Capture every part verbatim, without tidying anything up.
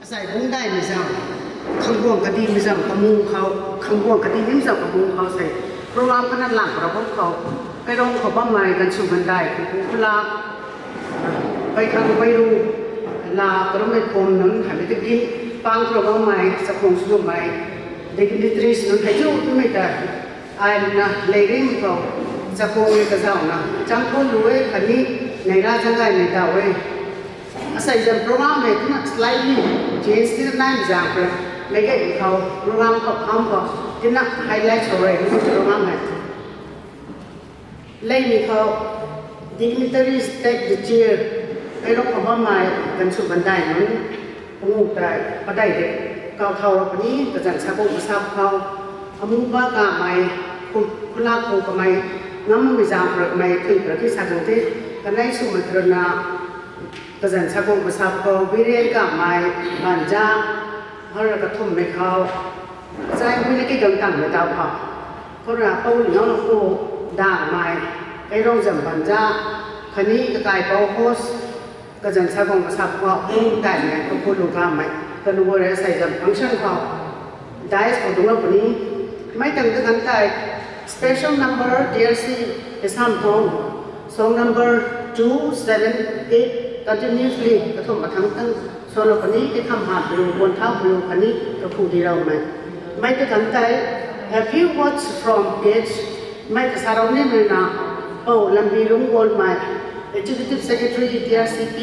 Asei bungc daimei zam, khangguang kadimei zam kamung khou, khangguang kadimei zam kamung khou sei, program kana lang para bam khou, kairong khou bammei gansw gandai, kuku kula, pei khang pei ru, la karummei phom nunc, khatni tiki pang khou bammei, chakhwang swmei, dignitaries nunc hei chu twmei ta, ai na leirim khou, chakhwang rui kazauna, chamthon lu e, khatni neira zang gaymei ta e. Asei zam program hei tina slightly change tina nai zang pra, mei gay khou, program khou, kham khou, tina highlight khou rui, program hei. Leimei khou, dignitaries take the chair, kairong khou bammei, gansw gandai nunc, pangu tei, padai de, kau thau ra puni, kazan sa kum masap khou, amu ba kamei, khu-, khulak khou kamei, ngammei zang pra kamei, thui pra ki sa kan the, kanei swmei thruna, kazan sa kum masap khou, birian kamei, banja, har ra kathumhmei khou, Zai hui na ki gang tang na tau khou, khou ra pou ni nau na khou, damei, kei rong zam ban za, khatni kakaipou host, kazan sa kong kasa khou, hung tai mei, kapu lu kamei, kalu re sai zam function khou, dais khou dung lou puni, mei tang ta kan tai, special number D R C, kasam thong, song number two seven eight, continuously, kathum mathang tang, solo kani, kitham hat lu, bon thau lu kani, kapu di rau mei. Mei ta kan tai, a few words from H, mei ta sa rau ni mei na, pou lambi lung gol mei, Executive Secretary, D R C P,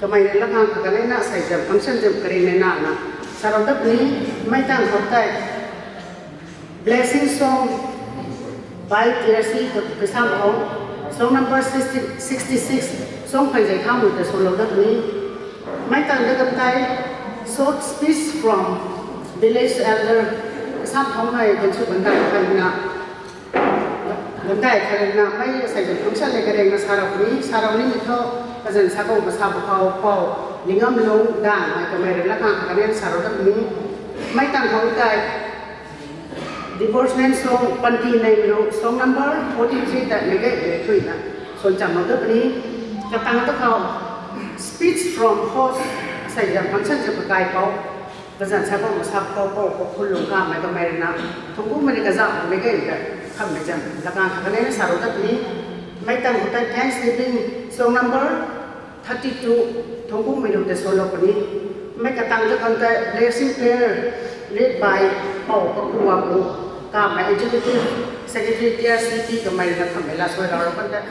kamei na lakang kakan na, sai zam function zam karing na na, sa rau dap ni, mei tang khou tai, Blessing song by D R C kasam thong, song number sixty, sixty six, song phai zai thau mei ta solo dap ni, mei tang da kan tai, short speech from village elder, kasam thong mei kan su kan dai kan na, kan dai kan na, mei sai zam function le kareng na sa rau ni, sa rau ni mei tho, kazan sa kong kasa khou pou, lingam lung, damei kamei re lakang kakan sa rau dap ni, mei tang khou tai, Disbursement song panty nei mei lu, song number forty three ta mei ge mei thui na, son cham mak da puni, katang ta khou, speech from host, sai zam function zam kakaipou, kazan sa kong kasa khou pou, kapu lu kamei kamei na, thungku mei ni kazam mei ge ta, khammei zam, lakang kakan na sa rau dap ni, mei tang khou tai Thanksgiving, song number thirty two, thungku mei lu ta solo puni, mei katang ta kan tai Blessing Prayer, led by pou kapu wa pu, kamei Executive Secretary D R C P kamei na khammei la soi rau rau kan tai.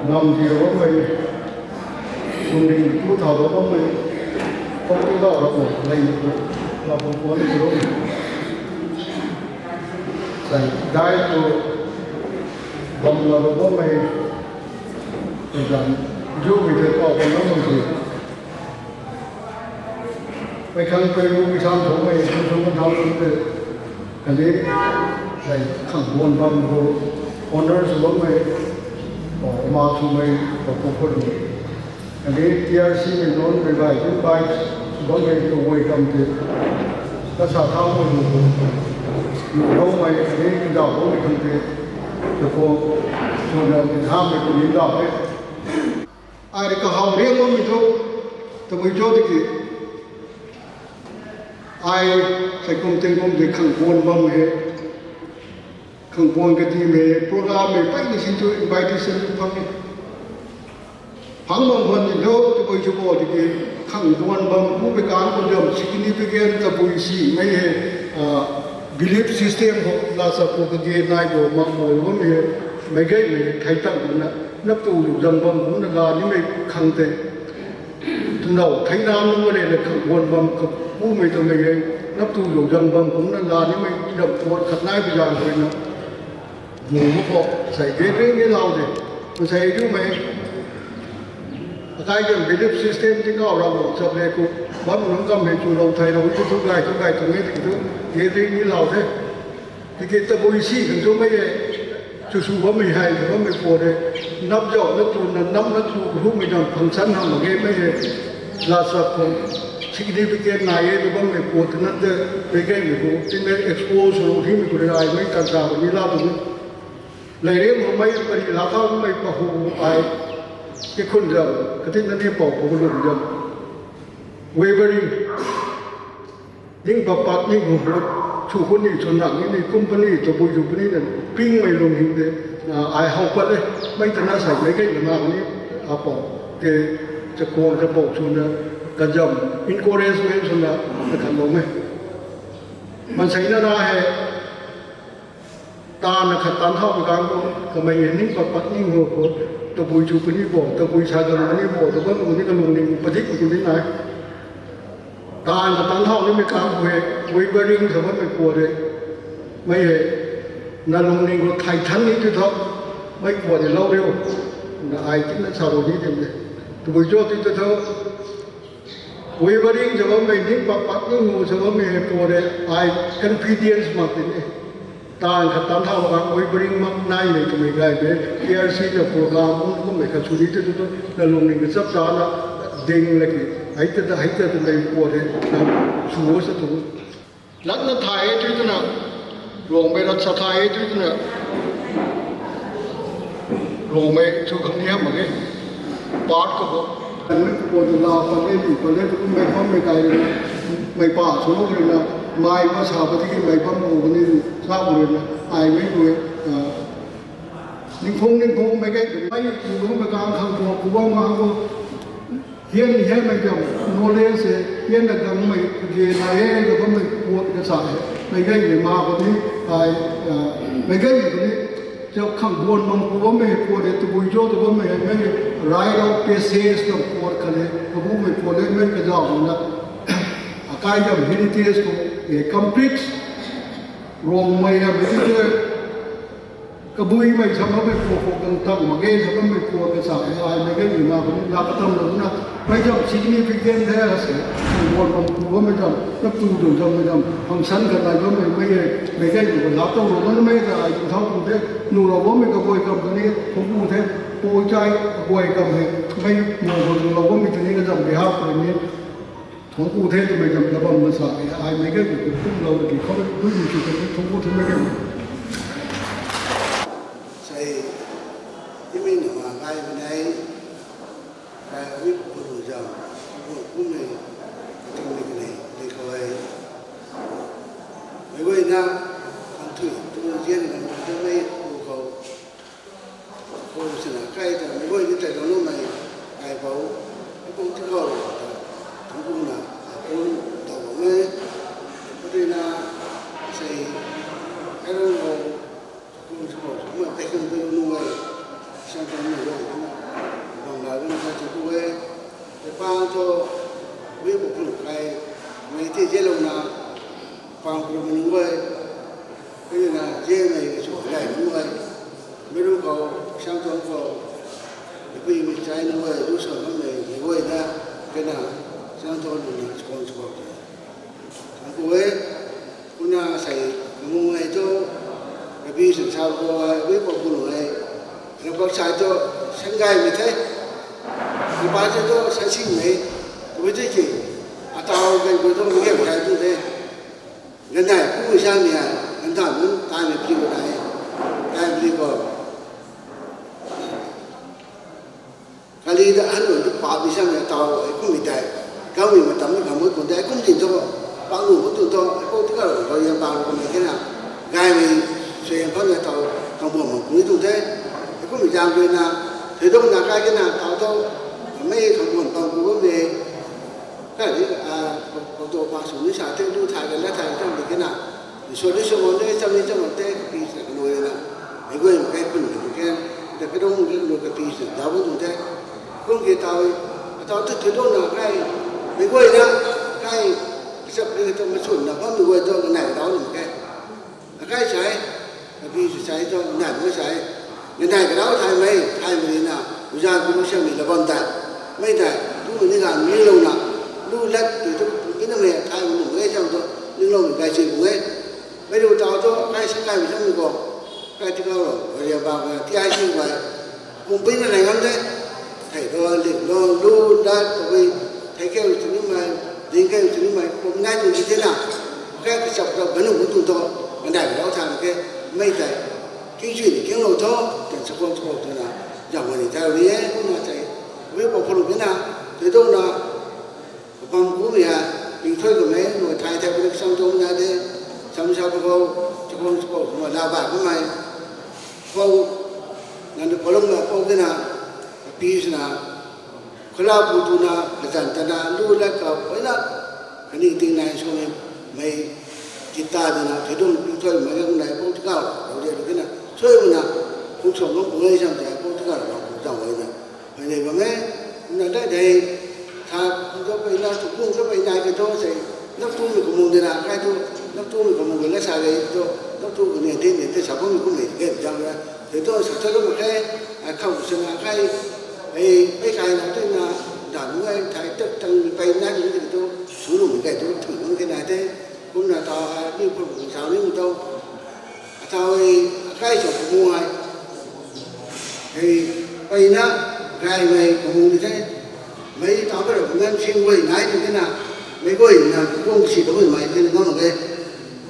Nam di ro mei, kum ring tu thau ro mei, kong tu da ro mei, lei ni tu, la pu kuan ni ro mei. Sai, dai tu, bam la ro mei, tu dan, ju mei tu kau kan ro mei. Mei khang pei ru mei sam thou mei, sam thou kan thau kan te, kan de, sai, khang buan bam ru, honor sw bam mei, o, ma sw mei, o, pu khou ru. Kan de, T R C mei non mei bai, tu bai, sw bam mei, tu wei kam te, ka sa thau mei ru, ru rou mei, kan de, kan dau bam mei khang te, tu khou, tu na, kan ham mei, tu ni dau mei. Ai rui kahaw riang bammei thu, tabui cho tiki, ai, sai kum ting kum di khang buan bam he, khang buan kati mei, program mei, pei ni sin tu invitation tu phang e. Phang bam huan ni tho, tabui cho bo tiki, khang buan bam, bu mei kan ko liam significant tabui si mei he, ah, belief system ho, la sa ko kage nai bo, mak bo, bam he, mei gei mei, thei tang na, nap tu lu zang bam, bu na ga ni mei khang te. Twna thei nam nunc le na khang buan bam kha, bu mei twmei hei, nap tu lu zang bam, bu na ga ni mei, dam kuat khat nai bi zang rui na. Mu mu khou, sai gathering ni lau de. Masai riu mei, akai kan belief system ti kau rau lu chap le ku, bam nunc kam hei chu rau thei rau tu tu gay, tu gay, tu mei ti tu, gathering ni lau de. Tiki tabui si kan tu mei e, chu sw bammei hei, bammei pu de, nap zau na tu na, nam na tu, hu mei dam function ham mak ge mei e, la sa khou, significant nai e, tu bammei pu tu na te, mei gei mei pu, ti mei expose ru hi mei pu de ai, mei tan sa ru ni la tu. Lei riu mei pari la kau mei pa hu ai, ki khun zam, kati na ni pau pu lu zam. Wavering. Ning papat ni hu hu, chu khun ni chu nang ni, ni company, tabui company na, ping mei lung hing de, ah, ai how pat e, mei tana sai mei gei na ma ni, a pau, te, chakuang ta pau chu na, ka zam, encouragement chu na, na khan lou mei. Mansei na na he, Taanv na khat taanv thau mei kan khou, kamei ning pat pat ning hu khou, tabui chu puni bo, tabui sa gan puni bo, tabui puni kalung ning padik puni nai. Taanv khat taanv thau nimei kan khou he, wavering sa bammei pu de, mei he, na lung ning khou thai than ni tu tho, mei pu de lou riu, na ai ti na sa ru ni tim de. Tabui cho ti tu tho, Wavering sa bammei ni, pat pat ni mu sa bammei hei pu de, ai confidence mak ti ni. Taanv khat taanv thau kan wavering mak nai mei twmei gay mei, T R C na program kum kum mei khat sw ni tu tu tu, na lung ning chap cha na, ding la ki, hei ta ta, hei ta ta mei pu de, na sw sa tu. Latna thay e tui twna, Ruangmei lat sa thay e tui twna, Ruangmei chu khang ni ham mak e, part khou bo. Mei pu de la pat e, li pat e, tu mei bam mei kai rui na, mei pa sw lou rui na, mei pa sa pa tiki mei bam khou ni, sa khou rui na, ai mei rui, ah, ning khung ning khung mei kai rui, mei pu khou mei kang khang khou, pu bam ma khou, Hian hian mei kam knowledge e, hian na gang mei kage nai e, na bammei kuat kasa e, mei gei mei ma khou ni, ai, ah, mei gei mei khou ni, chau khang buan bam khou bammei kuat e, tabui cho tu bammei, mei right of passage na kuat khat e, kabu mei kuat e, mei kazau na, akai kam heritage khou, e, complete, Ruangmei a mei te, Kabui mei sa bammei pu khou kang tang mak ge sa bammei pu kasa e ai mei gei mei ma khou ni la katam lou na, mei zam significant the la se, buan bam pu bammei zam, na tu dun zam mei zam, function khat nai bammei mei e, mei gei mei khou la tau lou na mei ta ai tu thau pu the, nu lou bammei kaguay kam ta ni, thungc pu the, pu chai kaguay kam hei, mei mu khou nu lou bammei ta ni kazam behalf khou ni, Thungc ku the twmei zam kabam na sa e, ai mei gei ku kum lou ki khou, dui ni ki khou, thungc ku the mei gei. Sei, timi na ma ngai bam e, kai wi ku lu zam, ku kum nei, ting nei nei, nei khou e. Mei guay na, ang thui, tu zian na, tu mei ku khou. Khou sina kai ta mei guay ni tei lou numei kai pou, mei pou ti khou ta, thungc ku na, a pou tau bam e, pu tei na, sei, kai lou khou, kum sina, kum tei kum tei lou numei, sang tang mei guay na, Tiki e, tei pang thu, mi pukun kai, mei ti zilouna, pang pukun mei nunc guay, kaniw na ziamei kachu gay nunc guay, meic ru khou, Sangtuang khou, meic pui meic chai nunc guay, lu swan bammei mei guay na, kena, Sangtuang nunc na chukang chukang te. Tiki e, kumna sei, mung hei thu, rabi swn sa khou hei, wi pukun hei, rapak sai thu, sanggaymei the. Rapak sai thu, sansingmei, wi tiki, atau gan khou thu, mi gay sai tu the. Ganei, kumna samei hei, gantha nunc, taimei pi khou nai, taimei pi khou. Kali ta ahan nunc tu pabi samei taw, ei kummei tei. Kaumei matam ni kham bui kum tei, kum tin thu, pang lu bui tu thu, ei kum tika rou, rou yan pang lu kummei kena. Gaymei, suaihiam phan na taw, khang bam mak kum ni tu the. Ei kummei zaeng rui na, thei dong na kai kena, taw thu, mei khang bam pang kum bammei. Kai ni, a, photo pa sw ni sa the, lu thai kan la thai kan di kena. Sw ni sw mon de, cham ni cham mon de, pi sa kan lu na. Mei guay mei kai kun mei ke, ta kadong mei lu ka pi sa, da bu tu the. Kum ke taw, a taw tu tu dong na kai, mei guay na, kai, sap ni tu ma chun na, bam mei guay tu, na dau ni ke. Akai sai, api sw sai thu, nai mei sai, nai kadau thaymei, thaymei na, uza kum siamei la bam tei, mei tei, tumei ni ganv ni lou na, lu lat tei thu, pu ina mei, thaymei nu mei cham thu, ni lou mei kai si pu e. Mei lu tau thu, kai si kai mei cham ni khou, kai ti kau lou, ria bam na, ti ai si guay, kum pi na nai ngam de. Thei thu, ling lou, lu lat, tabui, thei keu tw nimei, ding keu tw nimei, kum nai tu ni the na. Kai kachap rap ganv nu tu thu, ganei rau than ke, mei tei, king chui ni king lou thu, tan sa khou thu twna, zam mani thau ni e, kumna tei, wi pukun kena, tei dong na, kapam kumei ha, ping thuy kamei, nui thai thai puni kasam tu na de, sam sa khou, sa khou sa khou, kumna la ba kamei, khou, nang de palung na khou kena, pi swna, khula pu tuna, kazan tana, lu la kau, pui na, kani ting nai swmei, mei, kita dina, thei dong pi thuy mei nai pui tikau, rau de lu kena, sui muna, kum sw bam pu ngai sam tei, pui tikau, rau pu zau e na. Mei nei bam e, kumna dai dei, tha, kum thu pei na, tu kum thu pei nai ke thu sei, nap tumei kamung de na, kai thu, nap tumei kamung ke la sa rei thu, nap tu kani te ni te sa bammei kummei ke zang na, thei thu sa thu lu mak khe, a khou swna kai, ei, ei kai na tu na, dan ngai thai tak tang pei nai ni tu, sw lu mei kai tu, thui lu mei kai nai the, kumna ta, a, ni pu pu sa ni mu tu, a ta e, akai sa pu mu ai. Hei, peyna, gaymei kamung di the, mei ta pa rap ngan sing guay nai di the na, mei guay na, kung si ta guay mei di na ngam mak ge,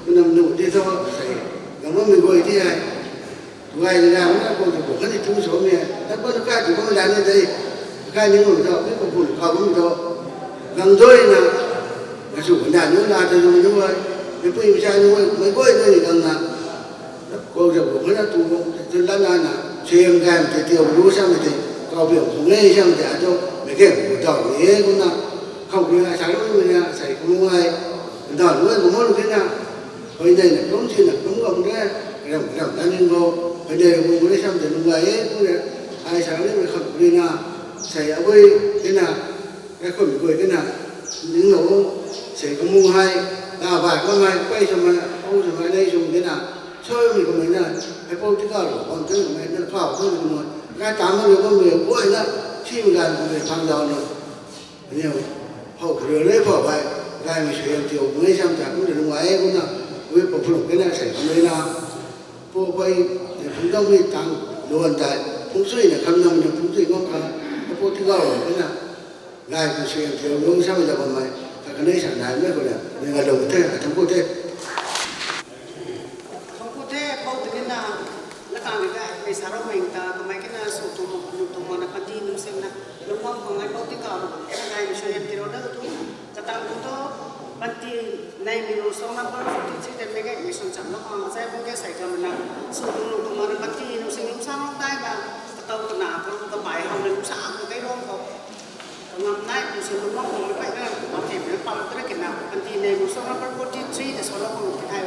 kumna nu di thu, sei, ngam bammei guay di hei, tu gay ni na, na kung tu kani tu swmei, na kung tu kai tu kani la ni de, kai ni ngam thu, ni kung kung kau bam thu, gang dui na, kachu kanda nu la ta nu nu ai, mei pui mei cha nu ai, mei guay nu ni gang na, Kou zau kou khou na tu, tu la na na, suaihiam gaymei tei, tiau lu samei tei, kau piang khou nge samei tei, a thu, mei ke kou tau ni e, kumna, khou kou na, sai lu mei na, sai kum ai, nda lu ai, kum lu kena, hui nei na, kum si na, kum kum de, ram, ram na ning kou, hui nei kum kum de samei tei, lu ai e, kumna, ai sai lu mei khou kou na, sai a hui, kena, Kaikhunmei guay kena, ninglou, sei kamung hei, na bai kamei, pei swmei, pou swmei, nei swmei kena, suaimei kamei na, hei pou tikau lou, bam tei kamei na, kau tei kamei, kai ta ma lou bammei guay na, simei ganv kamei thang daw na, aniu, how kariu rui phou hei, gaymei suaihiam tiau, mei sam ta kum de lung ai kumna, wi pou phulung kena sei kamei na, pou pei, phungdamei tang, luan tei, phungchui na kham nam na phungchui ngam khang, pou tikau lou kena, Gay pu sing tiau lung samei ta bammei, ta kanei sa naimei khou na, mei nga lou the, a thangc ku the. Thangc ku the, pou tini na, lakang ni gay, mei sa roumei ta, kamei kena sw tuang mak, nuh tuang mak na, panty nung sing na, lungmam khou ngai pou tikau, kena gay mei sw yan tirou da tu, katang tu tu, panty nei mei ru song number forty three te mei gay mei swn cham lou khang, zai bung ge sai kam na, sw tuang nuh tuang mak na, panty nung sing lung sa rou tai na, katau kana, katau kamei hou na lung sa, katei rong khou. Ngam nai, kum sw lung mak khou mei pei na, kum mak the mei pang tere kena, panty nei ru song number forty three te sw lou khang ti thai.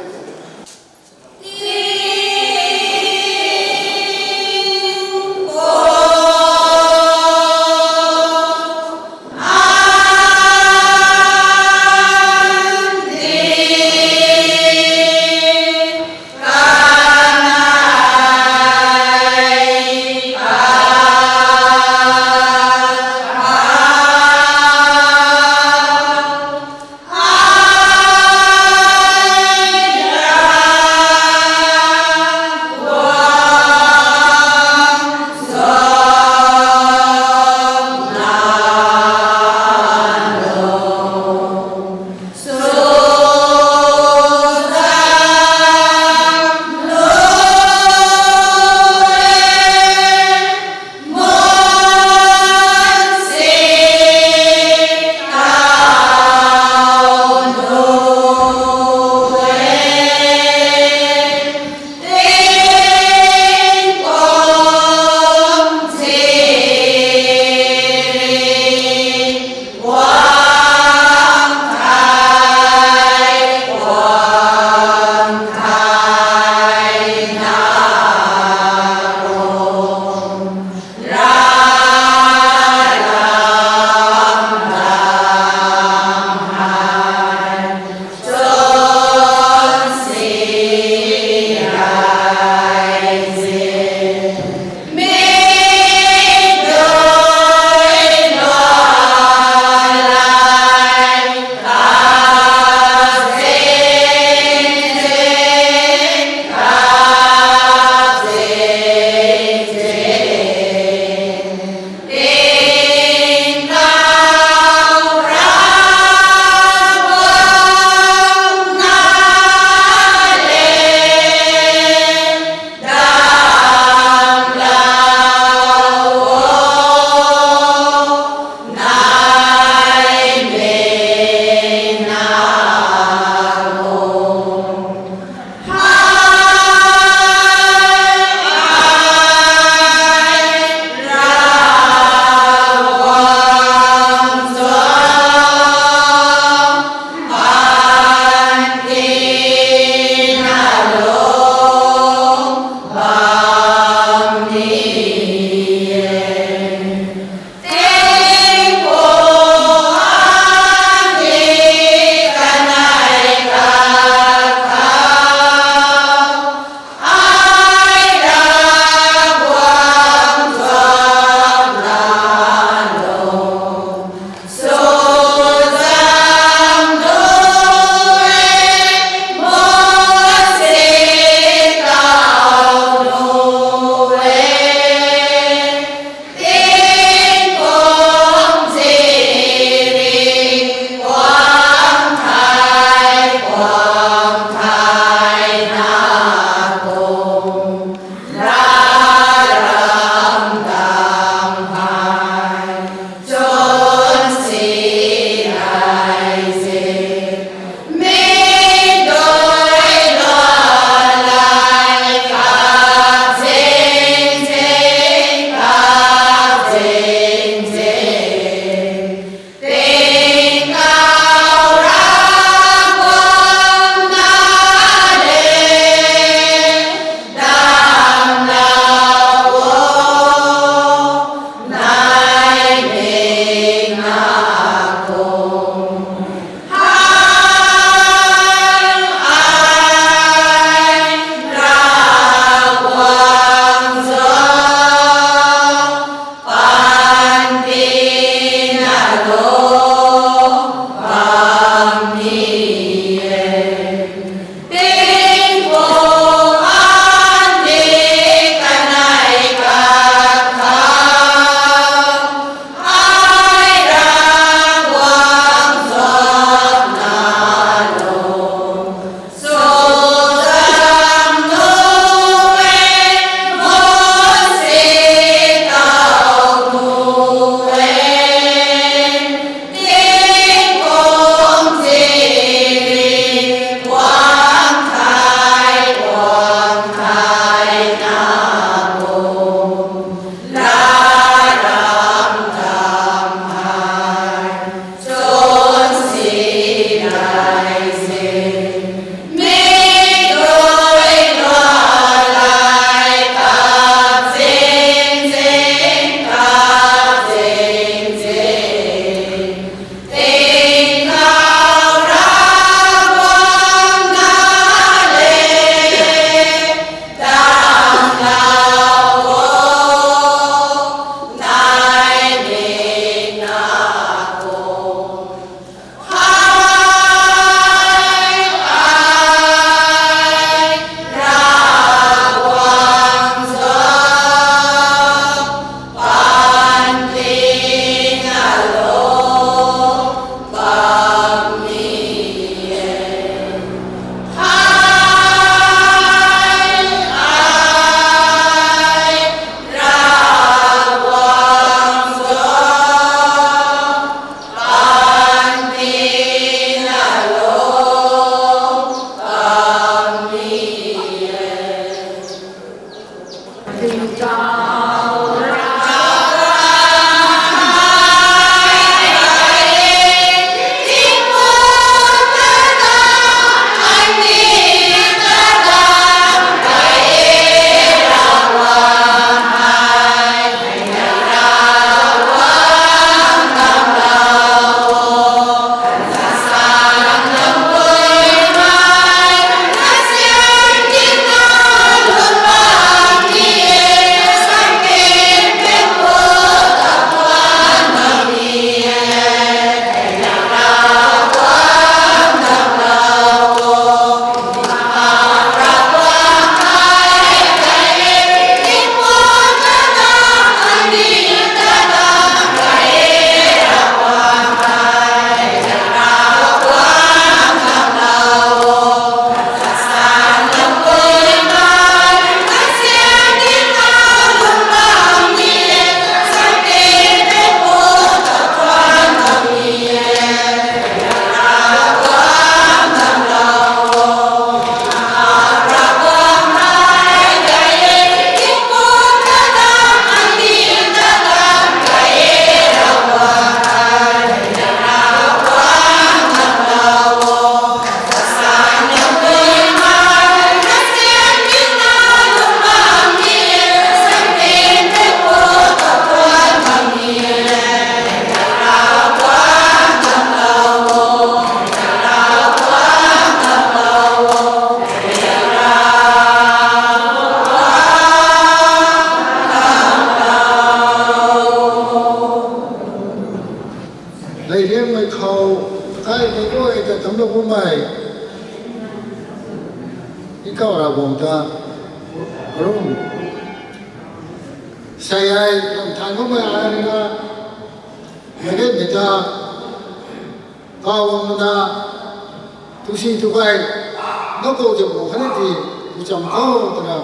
Nunc kumei, i kau Ravguangc ta, rum, sei ai, lam than kumei ai na, mei ge mei ta, kau wang na, tu si tu kai, na kou jam kou khatni ti, tu cham khou twna,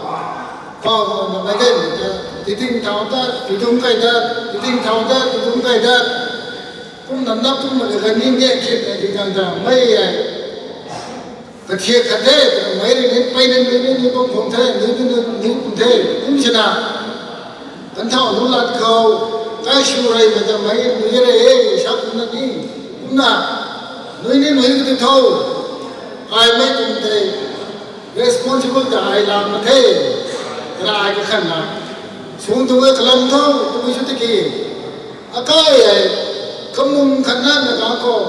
kau wang na mei ge mei ta, ti ting thau ta, ti tung kai ta, ti ting thau ta, ti tung kai ta, kum na nap kum na ka ning ge khin na ti tang ta, mei ai. Kathiak khat the, twna mei rui ni, pei na nui ni, nui bam khang the, nui ni, nui, nui kum the, kum sina. Kan thau nu lat khou, kai su rei mei ta mei nui rei e, sa kum na ni, kum na. Nui ni nui kati thau, ai mei kum the, responsible ta ai lam na the, ra ai kakhan na. Sung tu e kalam thau, tu mei su tiki. Akai e, kamung khat na na ka khou,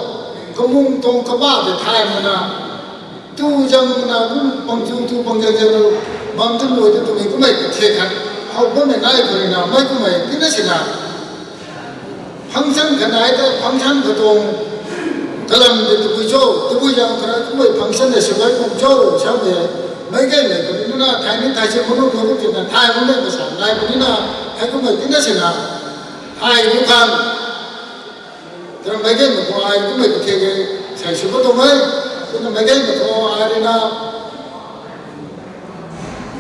kamung tuang kaba de thay mana, tu zang na kum pang chu tu pang zang zang lu, bam tu mui tu tumei kumei kathiak khat, hau bammei nai khou rui na, mei kumei tina sina. Function khat nai ta, function khat tuang, kalam de tabui cho, tabui zang khat kumei function de sibei kum cho, samei, mei ge mei khou rui na, thay ni thay si manu khou rui tina, thay manu kasa nai puni na, hei kumei tina sina. Ai tu khang, twna mei ge mei khou ai kumei kathiak e, sei sw ka tuang e, twna mei ge mei khou ai rui na,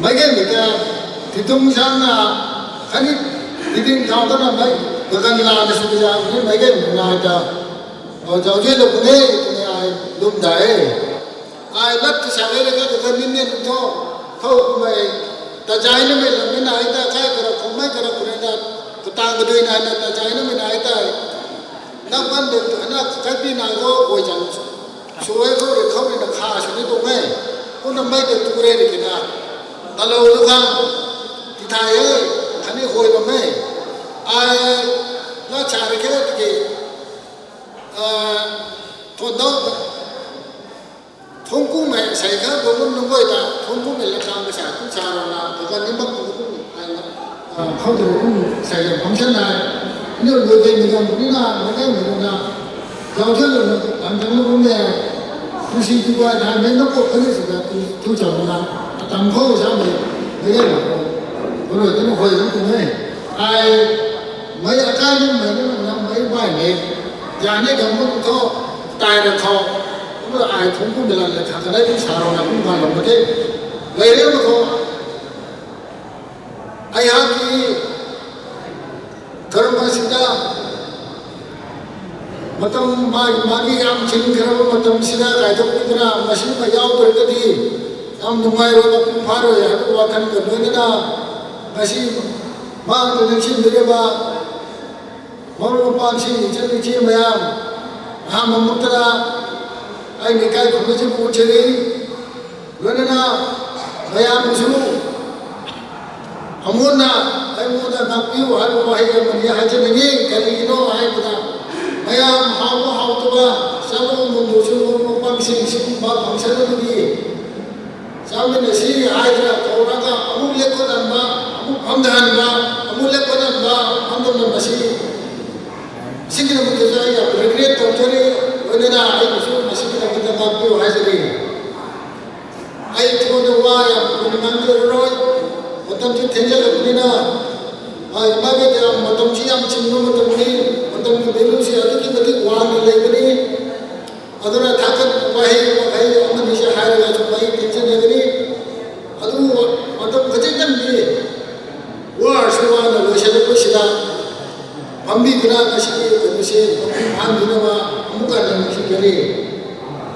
mei ge mei ta, ti tung sang na, khatni, ti ting thau ta na mei, kakan la na sw za, ni mei ge mei nai ta, o, zauzian lou kum e, twna ai lum da e. Ai lat tu sa e, ka kakan ni ni tu tho, khou kumei, ta zai na mei lam mei nai ta, kai kara khou mei kara khou rui na, katang kadui nai na, ta zai na mei nai ta, nang ban de tu na, kai pi nai tho, guay zang. Suai khou rui khou rui na kha sw ni tuang e. Kumna mei de tu rei rui kina. Talou tu khang, ti thay e, khatni huay bam e. Ai, na cha rui khe tiki, a, thuan dau, thungc kumei sei kha, kum nunc guay ta, thungc kumei lat kang kasa, kum sa rana, kakan ni bam tu kum, ai na. A, khou tu kum sei function nai. Ni lu de mei gam ni na, mei ge mei na. Zauzian lou na, bam tang lu kum e. Tu si tu kai na, mei na khou khatni si na, tu, tu cham na. Atam khou samei, mei ge mei khou. Khou rui tu na huay kum e. Ai, mei akai ni mei na, na mei bai mei. Zan ni gam kum tho, tai na khou. Kumna ai thungc kumei lat le kha kanei kum sa rana kum kan lou ma the. Lei rei ma khou. Aihak ki karma sina, matam mai, magi yam chin karma matam sina, kai tok ni kana, masi ma yau tor kadi, yam nungai rui, makum pha rui, hak wa khan ka nui nana, masi ma tu ning sin de ba, maru pan si, chan ni chi mayam, ha mamuk tana, ai ni kai kum chi bu cheri, Luna na, mayam sw, amun na, ai mun na, nakpiu, hai bu hei, ai mani, hai chan ni, kari no, hai bu na, mayam, hau, hau tu ba, sa lu, mun du sw, mun, mun, pang sing, sing, ba, pang sa lu di. Sa mun na si, hai tu na, kau ra ka, amun lek ko dan ba, amun pham dan ba, amun lek ko dan ba, pham dan ba si. Siki na mun tu sa ya, regret tau chari, luna na, ai bu sw, siki na mun na, nakpiu, hai chari. Ai thu na wa ya, kuni nang tu roi, matam chi thenja la kuni na. Ai, ma ge ta matam chi yam chim nu matam ni, matam ki belu si atu ki mati wa na le kuni. Atu na thakat wa hei, wa hei, ama ni si hai la chu mai thenja na kuni. Atu matam ka chi tam ni. Wa su wa na lo sa lo ko si da. Pambi kina ka si, ka si, pambi phan kina wa, amuka na si kari.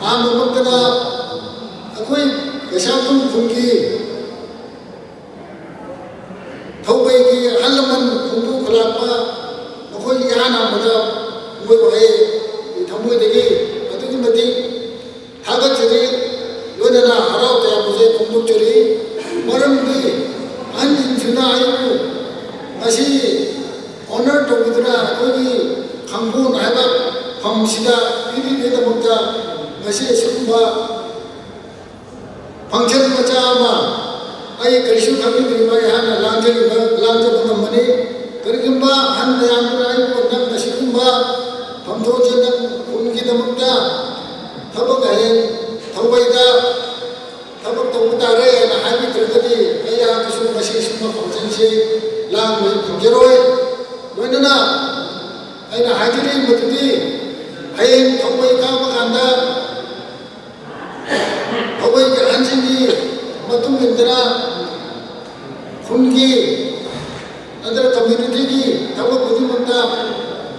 Ama mak kana, Akhui kaisa kum phung ki, thoubei ki hanlaman phung tu khalakpa, makhui yana mada, mui wa e, i thamui de ki, atu ki mati, thakat chari, luna na harau kaya muje phung tu chari, maram di, an in chuna ai ku, asi, honor to bidra, akhui ki, khangbu nai ba, pham sida, pidi de da mukta, asi sumba, Function macha ma, ai kari sw khang ni dui mai han na lang jai ma, lang jai ma ngam mani. Kari kumba han na yang na ai ko nang na si kumba, pham tho jai nang kum ki na mak ta. Thowbak hei, thowbak ta, thowbak towmei ta rei na hei mi tw kadi, aya kasum kasi sum ma khou chan si, lang mei khou jaroi. Loi na na, ai na hei tiri matu di, hei thowbak ka ma kanda, thowbak ka hanjin di, matung indra, khun ki, ꯑꯗꯨꯅ community ꯒꯤ ꯊꯕꯛ ꯈꯨꯗꯤꯡꯃꯛꯇ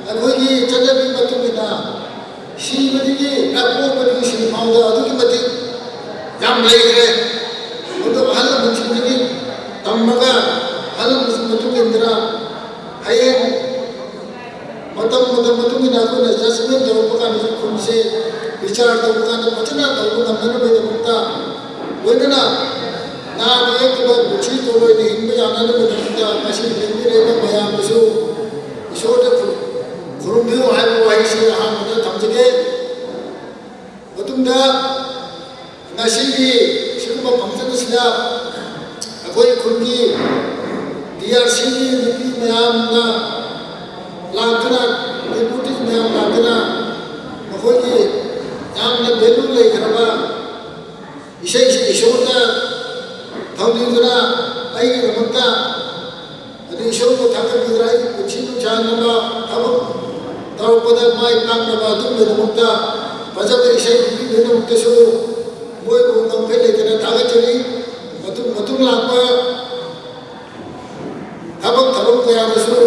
ꯑꯩꯈꯣꯏꯒꯤ ꯆꯠꯅꯕꯤ ꯃꯇꯨꯡ ꯏꯟꯅ ꯁꯤꯕꯗꯒꯤ ꯅꯥꯄꯣꯛꯄꯗꯒꯤ ꯁꯤ ꯐꯥꯎꯗ ꯑꯗꯨꯛꯀꯤ ꯃꯇꯤꯛ ꯌꯥꯝ ꯂꯩꯈ꯭ꯔꯦ꯫ ꯑꯗꯨ ꯑꯍꯜ ꯂꯃꯟꯁꯤꯡꯗꯒꯤ ꯇꯝꯃꯒ ꯑꯍꯜ ꯂꯃꯟꯁꯤꯡ ꯃꯇꯨꯡ ꯏꯟꯗꯨꯅ ꯍꯌꯦꯡ ꯃꯇꯝ ꯃꯇꯝ ꯃꯇꯨꯡ ꯏꯟꯅ ꯑꯩꯈꯣꯏꯅ judgement ꯇꯧꯔꯛꯄ ꯀꯥꯟꯗꯁꯨ ꯈꯨꯟꯁꯦ ꯕꯤꯆꯥꯔ ꯇꯧꯕ ꯀꯥꯟꯗ ꯐꯖꯅ ꯇꯧꯕ ꯉꯝꯅꯅꯕꯒꯤꯗꯃꯛꯇ ꯂꯣꯏꯅꯅ ꯅꯥꯕ ꯌꯦꯛꯇꯕ ꯄꯨꯟꯁꯤ ꯇꯣꯂꯣꯏꯅ ꯍꯤꯡꯕ ꯌꯥꯅꯅꯕꯒꯤꯗꯃꯛꯇ ꯉꯁꯤ ꯂꯦꯡꯕꯤꯔꯛꯏꯕ ꯃꯌꯥꯝꯕꯨꯁꯨ ꯏꯁꯣꯔꯗ ꯈꯨ- ꯈꯨꯔꯨꯝꯕꯤꯌꯨ ꯍꯥꯏꯕ ꯋꯥꯍꯩꯁꯤ ꯑꯍꯥꯟꯕꯗ ꯊꯝꯖꯒꯦ꯫ ꯃꯇꯨꯡꯗ ꯉꯁꯤꯒꯤ ꯁꯤꯒꯨꯝꯕ function ꯑꯁꯤꯗ ꯑꯩꯈꯣꯏ ꯈꯨꯟꯒꯤ D R C ꯒꯤ ꯅꯨꯄꯤ ꯃꯌꯥꯝꯅ ꯂꯥꯛꯇꯨꯅ, deputies ꯃꯌꯥꯝ ꯂꯥꯛꯇꯨꯅ ꯃꯈꯣꯏꯒꯤ ꯌꯥꯝꯅ value ꯂꯩꯈ꯭ꯔꯕ ꯏꯁꯩꯁꯤ ꯏꯁꯣꯔꯗ ꯊꯧꯅꯤꯗꯨꯅ ꯑꯩꯒꯤꯗꯃꯛꯇ ꯑꯗꯨ ꯏꯁꯣꯔꯕꯨ ꯊꯥꯒꯠꯄꯤꯗꯨꯅ ꯑꯩꯒꯤ ꯄꯨꯟꯁꯤ ꯅꯨꯡꯁꯥꯡꯅꯕ ꯊꯕꯛ ꯇꯧꯔꯛꯄꯗ ꯃꯥꯏ ꯄꯥꯛꯅꯕ ꯑꯗꯨꯝꯕꯒꯤꯗꯃꯛꯇ ꯐꯖꯕ ꯏꯁꯩ ꯄꯤꯕꯤꯕꯒꯤꯗꯃꯛꯇꯁꯨ ꯃꯣꯏꯕꯨ ꯉꯝꯈꯩ ꯂꯩꯇꯅ ꯊꯥꯒꯠꯆꯔꯤ꯫ ꯃꯇꯨꯡ ꯃꯇꯨꯡ ꯂꯥꯛꯄ ꯊꯕꯛ ꯊꯧꯔꯝ ꯀꯌꯥꯗꯁꯨ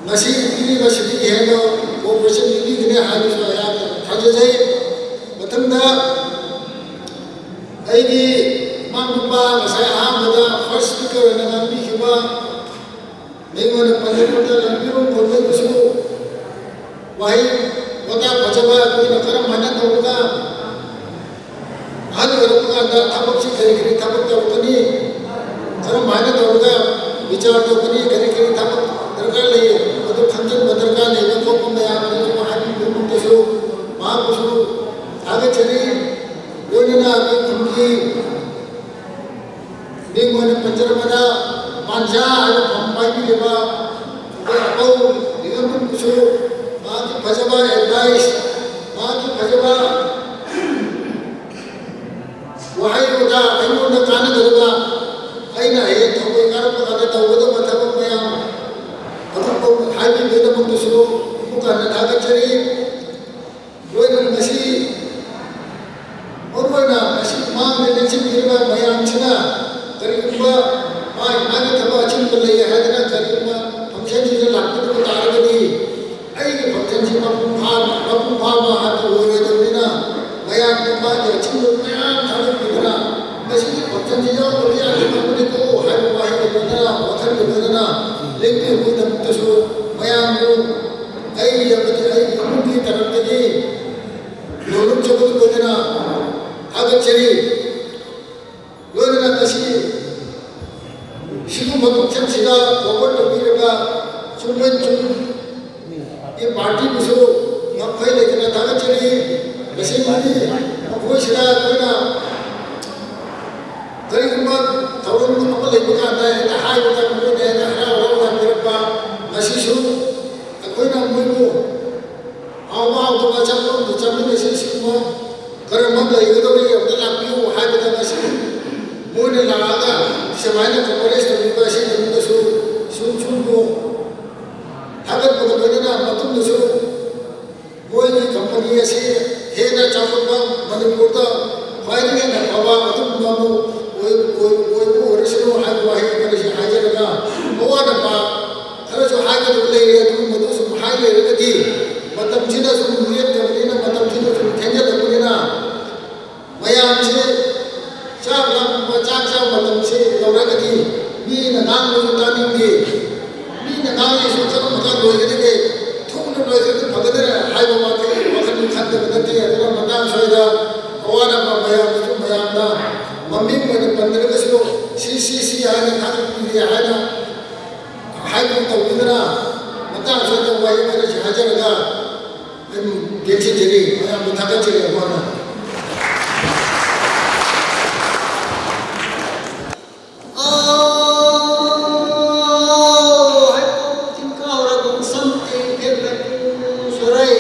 ꯉꯁꯤ ꯄꯤꯔꯤꯕ ꯁꯤꯗꯒꯤ ꯍꯦꯟꯅ cooperation ꯄꯤꯕꯤꯒꯅꯤ ꯍꯥꯏꯕꯁꯨ ꯑꯩꯍꯥꯛꯅ ꯊꯥꯖꯖꯩ꯫ ꯃꯊꯪꯗ ꯑꯩꯒꯤ ꯏꯅꯥꯎꯅꯨꯄꯥ ꯉꯁꯥꯏ ꯑꯍꯥꯟꯕꯗ first speaker ꯑꯣꯏꯅ ꯉꯥꯡꯕꯤꯈꯤꯕ ꯃꯤꯡ ꯑꯣꯏꯅ ꯄꯟꯖꯔꯕꯗ ꯂꯝꯕꯤꯔꯣꯝ ꯈꯨꯟꯗꯒꯤꯁꯨ ꯋꯥꯍꯩ ꯋꯥꯇꯥ ꯐꯖꯕ ꯑꯩꯈꯣꯏꯅ ꯀꯔꯝ ꯍꯥꯏꯅ ꯇꯧꯔꯒ ꯑꯍꯜ ꯑꯣꯏꯔꯛꯄ ꯀꯥꯟꯗ ꯊꯕꯛꯁꯤ ꯀꯔꯤ ꯀꯔꯤ ꯊꯕꯛ ꯇꯧꯔꯛꯀꯅꯤ, ꯀꯔꯝ ꯍꯥꯏꯅ ꯇꯧꯔꯒ ꯕꯤꯆꯥꯔ ꯇꯧꯒꯅꯤ, ꯀꯔꯤ ꯀꯔꯤ ꯊꯕꯛ ꯗꯔꯀꯥꯔ ꯂꯩ, ꯃꯗꯨ ꯈꯪꯖꯤꯟꯕ ꯗꯔꯀꯥꯔ ꯂꯩꯕ ꯈꯣꯠꯄ ꯃꯌꯥꯝ ꯑꯗꯨꯁꯨ ꯍꯥꯏꯕꯤꯕꯒꯤꯗꯃꯛꯇꯁꯨ ꯃꯍꯥꯛꯄꯨꯁꯨ ꯊꯥꯒꯠꯆꯔꯤ꯫ ꯂꯣꯏꯅꯅ ꯑꯩꯈꯣꯏ ꯈꯨꯟꯒꯤ ꯃꯤꯡ ꯑꯣꯏꯅ ꯄꯟꯖꯔꯕꯗ ꯃꯥꯟꯖꯥ ꯍꯥꯏꯕ ꯐꯝ ꯄꯥꯏꯕꯤꯔꯤꯕ ꯑꯩꯈꯣꯏ ꯑꯄꯧ ꯂꯤꯡꯉꯝꯕꯝꯕꯨꯁꯨ ꯃꯍꯥꯛꯀꯤ ꯐꯖꯕ advice, ꯃꯍꯥꯛꯀꯤ ꯐꯖꯕ ꯋꯥꯍꯩ ꯋꯥꯇꯥ ꯑꯩꯉꯣꯟꯗ ꯀꯥꯟꯅꯒꯗꯕ, ꯑꯩꯅ ꯍꯌꯦꯡ ꯊꯧꯕꯩ ꯀꯥꯔꯛꯄ ꯀꯥꯟꯗ ꯇꯧꯒꯗꯕ ꯊꯕꯛ ꯃꯌꯥꯝ ꯑꯗꯨꯝꯕ ꯍꯥꯏꯕꯤꯕꯒꯤꯗꯃꯛꯇꯁꯨ ꯑꯃꯨꯛ ꯍꯟꯅ ꯊꯥꯒꯠꯆꯔꯤ꯫ ꯂꯣꯏꯅꯅ ꯉꯁꯤ ꯃꯔꯨꯑꯣꯏꯅ ꯉꯁꯤ ꯃꯥꯡꯗ ꯂꯦꯡꯁꯤꯟꯕꯤꯔꯤꯕ ꯃꯌꯥꯝꯁꯤꯅ ꯀꯔꯤꯒꯨꯝꯕ ꯃꯥꯒꯤ ꯃꯥꯒꯤ ꯊꯕꯛ ꯑꯆꯤꯟꯕ ꯂꯩ ꯍꯥꯏꯗꯅ ꯀꯔꯤꯒꯨꯝꯕ functionꯁꯤꯗ ꯂꯥꯛꯄꯤꯗꯕ ꯇꯥꯔꯒꯗꯤ ꯑꯩꯒꯤ functionꯁꯤ ꯃꯄꯨꯡ ꯐꯥꯕ, ꯃꯄꯨꯡ ꯐꯥꯕ ꯍꯥꯏꯕꯗꯨ ꯑꯣꯏꯔꯣꯏꯗꯕꯅꯤꯅ ꯃꯌꯥꯝꯅ ꯃꯥꯒꯤ ꯑꯆꯤꯟꯕ ꯃꯌꯥꯝ ꯊꯥꯗꯣꯛꯄꯤꯗꯨꯅ ꯃꯁꯤꯒꯤ functionꯁꯤ ꯌꯥꯎꯗꯕ ꯌꯥꯗꯦ ꯈꯪꯕꯅꯤꯀꯣ ꯍꯥꯏꯕ ꯋꯥꯍꯩ ꯂꯩꯕꯗꯅ, ꯋꯥꯈꯜ ꯂꯩꯕꯗꯅ ꯂꯦꯡꯕꯤꯕꯒꯤꯗꯃꯛꯇꯁꯨ ꯃꯌꯥꯝꯕꯨ ꯑꯩꯒꯤ ꯑꯃꯗꯤ ꯑꯩꯒꯤ ꯏꯃꯨꯡꯒꯤ ꯇꯔꯞꯇꯒꯤ ꯂꯣꯏꯅꯃꯛ ꯆꯒꯨꯜ ꯑꯣꯏꯗꯨꯅ ꯊꯥꯒꯠꯆꯔꯤ꯫ ꯂꯣꯏꯅꯅ ꯉꯁꯤ ꯁꯤꯒꯨꯝꯕ function ꯁꯤꯗ cover ꯇꯧꯕꯤꯔꯒ ꯆꯨꯝꯃꯦꯟ ꯆꯨꯝ ꯒꯤ party ꯕꯨꯁꯨ ꯉꯝꯈꯩ ꯂꯩꯇꯅ ꯊꯥꯒꯠꯆꯔꯤ꯫ ꯇꯁꯦꯡꯕꯗꯤ ꯃꯈꯣꯏꯁꯤꯗ ꯑꯩꯈꯣꯏꯅ ꯀꯔꯤꯒꯨꯝꯕ ꯊꯧꯔꯝ ꯑꯃ ꯂꯩꯕ ꯀꯥꯟꯗ ꯍꯦꯛꯇ ꯍꯥꯏꯕꯗ ꯃꯈꯣꯏꯅ ꯍꯦꯛꯇ ꯍꯔꯥꯎ ꯍꯔꯥꯎꯅ ꯄꯤꯔꯛꯄ꯫ ꯉꯁꯤꯁꯨ ꯑꯩꯈꯣꯏꯅ ꯃꯣꯏꯕꯨ ꯍꯥꯎꯕ ꯍꯥꯎꯇꯕ ꯆꯥꯐꯝꯗ ꯆꯥꯃꯤꯟꯅꯁꯤ, ꯁꯤꯒꯨꯝꯕ ꯀꯔꯝꯕ ꯂꯩꯒꯗꯧꯔꯤ ꯑꯝꯇ ꯂꯥꯛꯄꯤꯌꯨ ꯍꯥꯏꯕꯗ ꯉꯁꯤ ꯃꯣꯏꯅ ꯂꯥꯛꯑꯒ ꯁꯨꯃꯥꯏꯅ coverage ꯇꯧꯕꯤꯕ ꯑꯁꯤꯒꯤꯗꯃꯛꯇꯁꯨ ꯁꯨꯝ ꯁꯨꯝꯕꯨ ꯊꯥꯒꯠꯄꯒ ꯂꯣꯏꯅꯅ ꯃꯇꯨꯡꯗꯁꯨ ꯃꯣꯏꯒꯤ company ꯑꯁꯤ ꯍꯦꯟꯅ ꯆꯥꯎꯈꯠꯄ, ꯃꯅꯤꯄꯨꯔꯗ ꯈ꯭ꯋꯥꯏꯗꯒꯤ ꯍꯦꯟꯅ ꯐꯕ ꯑꯗꯨꯒꯨꯝꯕ ꯑꯃ ꯑꯣꯏ-, ꯑꯣꯏ-, ꯑꯣꯏꯕ ꯑꯣꯏꯔꯁꯅꯨ ꯍꯥꯏꯕ ꯋꯥꯍꯩ ꯑꯃ ꯑꯁꯤ ꯍꯥꯏꯖꯔꯒ, ꯑꯋꯥꯠ ꯑꯄꯥ ꯈꯔꯁꯨ ꯍꯥꯏꯒꯗꯕ ꯂꯩꯔꯦ, ꯑꯗꯨꯒꯨꯝꯕꯗꯨ ꯁꯨꯝ ꯍꯥꯏ ꯂꯩꯔꯒꯗꯤ ꯃꯇꯝꯁꯤꯅ ꯁꯨꯝ ꯂꯦꯞꯇꯕꯅꯤꯅ, ꯃꯇꯝꯁꯤꯅ ꯁꯨꯝ ꯊꯦꯡꯖꯤꯜꯂꯛꯄꯅꯤꯅ, ꯃꯌꯥꯝꯁꯦ ꯆꯥꯛ ꯂꯥꯝꯕ, ꯆꯥꯛ ꯆꯥꯕ ꯃꯇꯝꯁꯦ ꯌꯧꯔꯒꯗꯤ ꯃꯤꯅ ꯉꯥꯡꯕꯁꯨ ꯇꯥꯅꯤꯡꯗꯦ꯫ ꯃꯤꯅ ꯉꯥꯡꯉꯤꯁꯨ ꯀꯔꯝꯕ ꯀꯥꯟ ꯂꯣꯏꯒꯗꯒꯦ? ꯊꯨꯅ ꯂꯣꯏꯈ꯭ꯔꯗꯤ ꯐꯒꯗ꯭ꯔꯥ ꯍꯥꯏꯕ ꯋꯥꯈꯜ, ꯋꯥꯈꯜ ꯈꯟꯗꯕ ꯅꯠꯇꯦ꯫ ꯑꯗꯨꯅ ꯃꯇꯥꯡ ꯁ꯭ꯋꯥꯏꯗ ꯑꯋꯥꯠ ꯑꯄꯥ ꯃꯌꯥꯝꯗꯁꯨ ꯃꯌꯥꯝꯅ ꯃꯃꯤꯡ ꯑꯣꯏꯅ ꯄꯟꯗ꯭ꯔꯒꯁꯨ ꯁꯤ, ꯁꯤ, ꯁꯤ ꯍꯥꯏꯅ ꯊꯥꯒꯠꯄꯤꯔꯤ ꯍꯥꯏꯅ ꯍꯥꯏꯕ ꯇꯧꯕꯤꯗꯨꯅ ꯃꯇꯥꯡ ꯁ꯭ꯋꯥꯏꯗ ꯋꯥꯍꯩ ꯈꯔꯁꯤ ꯍꯥꯏꯖꯔꯒ ꯑꯩ ꯇꯦꯟꯁꯤꯟꯖꯔꯤ, ꯃꯌꯥꯝꯕꯨ ꯊꯥꯒꯠꯆꯔꯤ ꯑꯃꯨꯛ ꯍꯟꯅ꯫ ꯑꯣ, ꯍꯩꯀꯣꯛ ꯆꯤꯡꯀꯥꯎ ꯔꯥꯒꯣꯡ ꯁꯝ ꯇꯦꯡ ꯊꯦꯛ ꯔꯥꯄꯨ ꯁꯣꯔꯩ,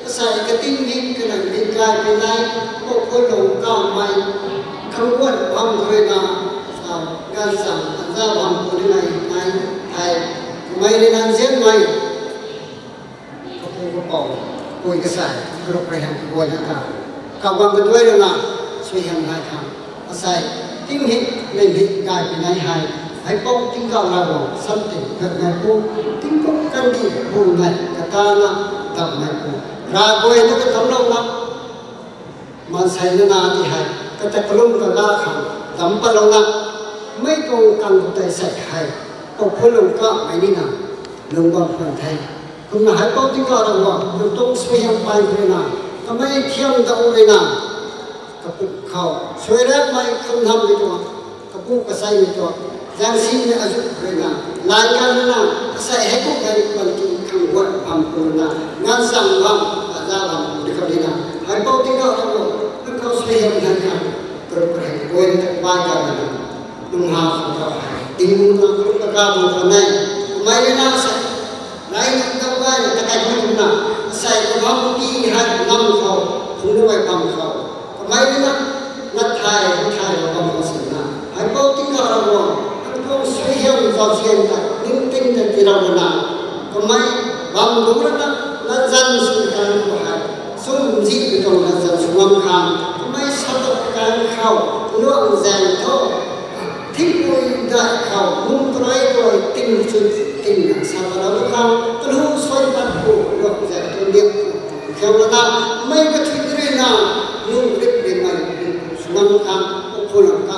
ꯑꯁꯥꯏ ꯀꯇꯤꯡ ꯅꯤꯡ ꯀꯅꯥꯡ ꯅꯤ Nzianmei, kapu kapou, pui kasei, group rui hang kaguayna ta, kabang kaduai rui na, suaihiam nai khang, asei, tingmik, neihmik gay pi nai hei, Haipou Tingkauh Ravguangc, samting, khatmeipu, tingkum kandih, bumei, katana, dammeipu, Ravguay na katamlouna, maansei nana ti hei, kata kalum kaga khang, dam patlouna, mei tuang kang tei sei hei, pou phulung kamei nina, lung bam khwan the. Kumna Haipou Tingkauh Ravguangc, nang tuang suaihiam pay rui na, kamei thiam dau rui na, kapum khou, suairapmei khamnamei tuang, kapu kaseimei tuang, zaengsimei azuh rui na, lan kan rui na, asei hei kum hei panty khang guat bam pu na, nganvchang bam, aza bam pu di khou di na, Haipou Tingkauh Ravguangc, nang khou suaihiam nai khang, group rui hang kaguayna ta bai ka na, nung ha khang khou hei, tingmuna group kaga bam khou nai, kamei rui na asei, nai nang dau gayna ta kai bam na, asei kabam ki hei nam khou, phungc rui bam khou, kamei rui na, nat thay, nat thay bam khou sina, Haipou Tingkauh Ravguangc, nang tuang suaihiam zauzian ta, ningting ta tirau na, kamei, bam lu rana, nganvchang sw kan khou hei, sumzih pi tuang nganvchang sw bam khang, kamei sa ta kan khou, luang zaeng thu, thingpui dai khou, mung tarai tuai ting chun tingna sa ta lou khang, kalu suai pat pu, luang zaeng thu liak pu, khiam lana, mei kathui rui na, nung rip rimei, nung sw bam khang, kapu lam ka,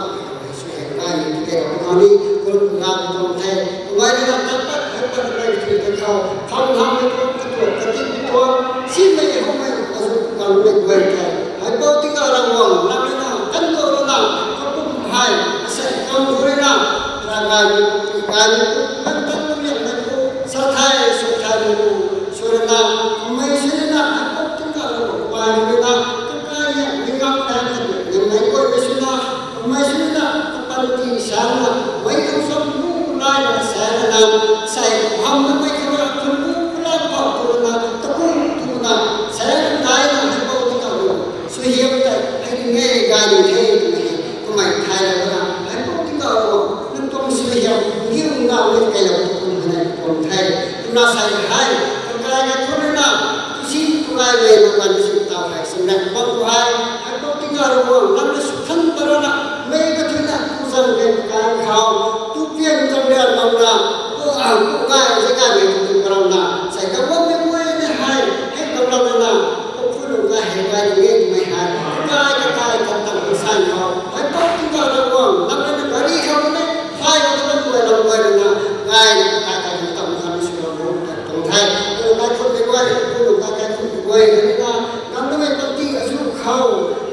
suaihiam gaymei ti kei lou khang ni, group kaga tuang the, kamei rui na tat pat, hei pat mei kathui ta khou, kham hamhmei tuang, katuat, katipmei tuang, simei, houmei, azuh, kanmei guay the, Haipou Tingkauh Ravguangc, nang rui na, kan dau rui na, kapum hei, asei kam rui na, ravgaymei, gaymei pu, nang tan lumianmei pu, sa thay, sw thaymei pu, sw rana, kamei sw rui na, Haipou Tingkauh Ravguangc, pai rui na, kakai ni, mi ngam tan, nang mei guaymei sw na, kamei sw rui na, kapanty sa na, mei khou sam bu lai na, sa na na, sei hamnamei khou na, khun bu lai bam tu na, taku tu na, sa kai na, Haipou Tingkauh Ravguangc, suaihiam tei, hei ni nge gay ni the, twmei, kamei thay lou na, Haipou Tingkauh Ravguangc, nang tuang suaihiam, ngiu na, nge kei lou, kum hei, kum the, kumna sei hei, kakai na khun rui na, tu si, tu gay le, na kan si tau hei, sumna bam tu hei, Haipou Tingkauh Ravguangc, nang na sw than ta rana, mei kathui na, tu zang ke kan khou, tu pian zang rian bam na, tu ang, tu gay, zai gay mei tu tu parau na, sei kaguangmei guay ni hei, hei bam rana, tu phulung gay hei gay ni nge twmei hei, kakai, kakai, kan tang san khou, Haipou Tingkauh Ravguangc, nang na gari khou ni, hei, tu bam guay lam guay rui na, gay na kakai, kakai, kan tang san sw lam ru, tuang the, tu kaikhunmei guay, phulung kaikhunmei guay rui na, nang na mei panty azuh khou,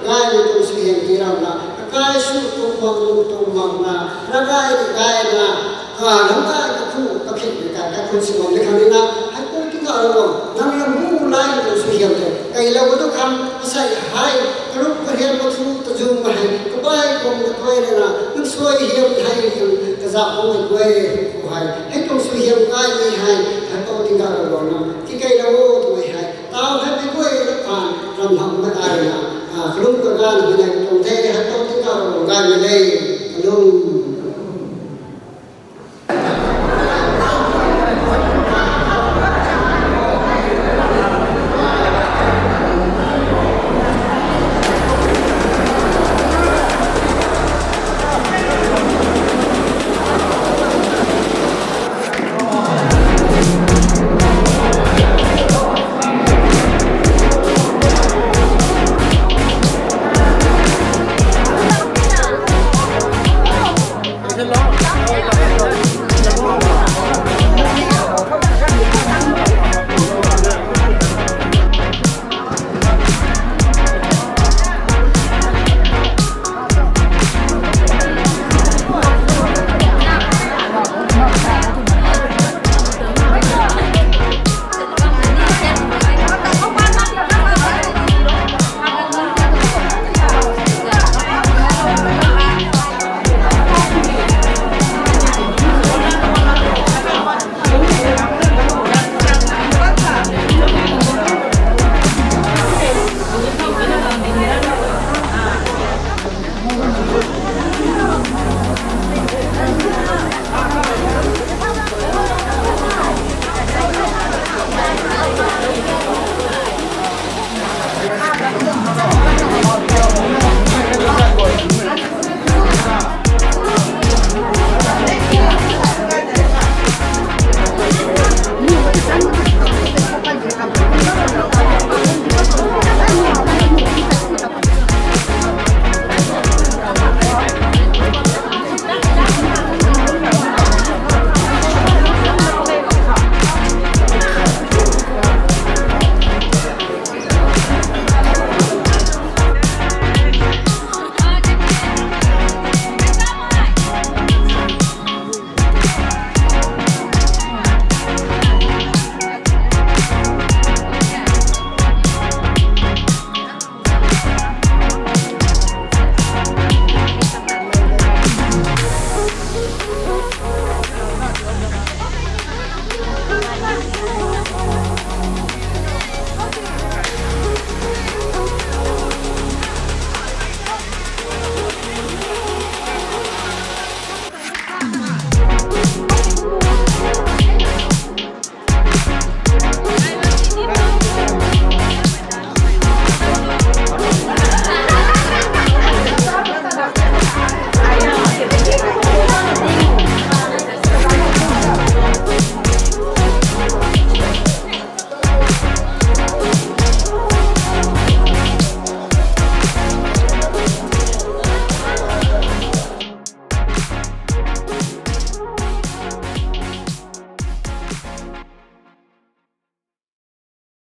gaymei tuang suaihiam tirau na, kakai sw tuang bam, lu tuang bam na, ravgay ni gay na, ka lam kai kakhu, kakhit ni kai, kaikhun sw bam ni khang ni na, Haipou Tingkauh Ravguangc, nang lam bu lai tuang suaihiam tei, kei lou tu khang, asei hei, karup kahiam kathu, kazum hei, kabai kuang kathuai rui na, nang suaihiam hei khang, kazauh kuangmei guay, khou hei, hei tuang suaihiam kai ni hei, Haipou Tingkauh Ravguangc na, tikei lou o twmei hei, tau hei mei guay na pan, ram hamhmei ai na, a, kalum kaga na, hei nai tuang the, Haipou Tingkauh Ravguangc gaymei le.